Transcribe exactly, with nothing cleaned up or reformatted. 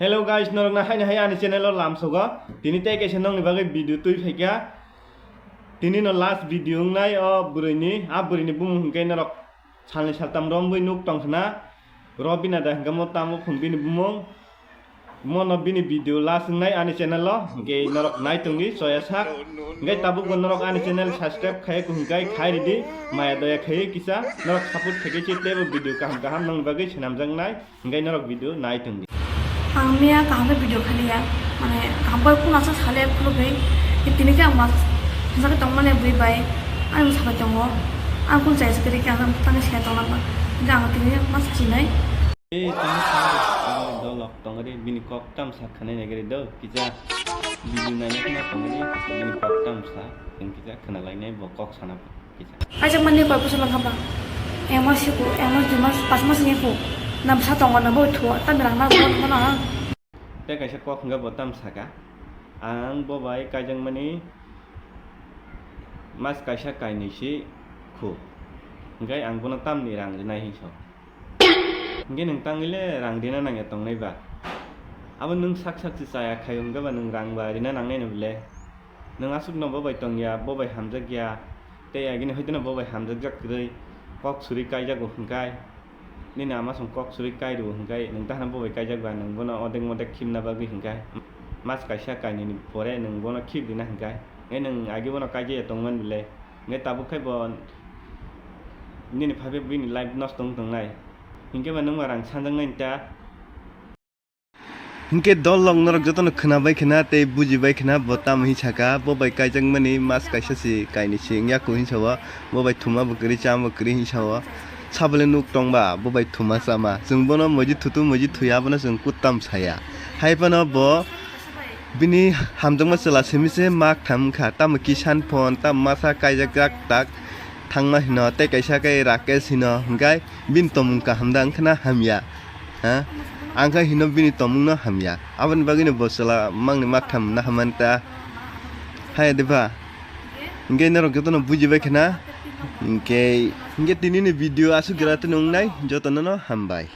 Hello guys, norok na haino hai ani channel o lamsogo. Tini tei kaisa nokni bagwi video twi phaikha. Tini no last video wngnai o bwrwini, a bwrwini bumung hwnkhe norok salni saltam romwi nuk tongkhna. Robina da hwnkhe mo tamo phun bini bumung. Mono bini video last wngnai ani channel o, hwnkhe norok nai tongdi choya sak. Hwnkhe tabukbo norok ani channel subscribe khaiya hwnkhe khai ridi, maya doya khaiwi kisa norok support khaikhe se teibo video kaham kaham nokni bagwi swnamjaknai. Hwnkhe norok video nai tongdi. Ang miya kaham khe video khaliya, mane kaham khe phone aswk sale khulugwi, tini khe ang mas hwnjagwi tongmani bui bai, ani bwsa bai tongo, ang kung chaya se kwrwi khe ang tangwi siya tongna ba, hwnkhe ang tini ma sasinai. Ei tini dolok tongri bini kok tam sa khanai nai gari do kisa video nai nai khna tongri bini kok tam sa tong kisa khna lai nai bo kok sana. Aja mani koi bosor lang kha ba. Ek mas siko, ek mas, dui mas, pas mas ni ko. Na bwsa tongo na bo thu, ta mirang na bo na. Tei kaisa kok hwnkhe bo tam saka. Ang bo bai kaijakmani mas kaisa kainwi si khu. Hwnkhe ang bono tamni rang rinai hinwi sa. Hwnkhe nwng tangwi le rang rina nangya tongnai ba? Abo nwng sak sak se chaya khai hwnkhe ba nwng rang ba rina nangnai no bile? Nwng aswkno bo bai tongya, bo bai hamjakya, tei agini hoiteno bo bai hamjakjak kwrwi kok suri kaijago hwnkhe, nini ama song kok suri kairwo hwnkhe nwng tahano bo bai kaijak ba nwng bono odek modek khibna bagwi hwnkhe mas kaisa kainwini pore nwng bono khib rina hwnkhe, hwnkhe nwng agi bono kaijaya tongmani bile? Hwnkhe tabuk khai bo nini phaibe bini life nosto wng tongnai. Hinkhe ba nwng ba rang sanjaknai ta. Hinkhe dol rok norok jotono khwnabai khwna tei bujibai khwna bo tamo hi saka, bo bai kaijakmani mas kaisa si kainwi si wngya kho hinsa o, bo bai thuma bo kwrwi chama bo kwrwi hinsa o. Sabole nuk tongba bo bai thuma chama, chwng bono moji thutu moji thuya abono chwng kuttam saya. Hai phano bo bini hamjakma chwla simi se mak tham wngkha, tamo kisan phone, tamo masa kaijakjak tak thangma hino, tei kaisa khe Rakesh hino, hwnkhe bini tomung kaham da wngkha na hamya? Ha? Ang khe hino bini tomung no hamya, aboni bagwi no bo chwla mangni mak tham na hamani ta. Hai de ba? Hwnkhe norok jotono bujibai khwna, hwnkhe, hwnkhe tini ni video aswk gira tini wngnai, jotono no hambai.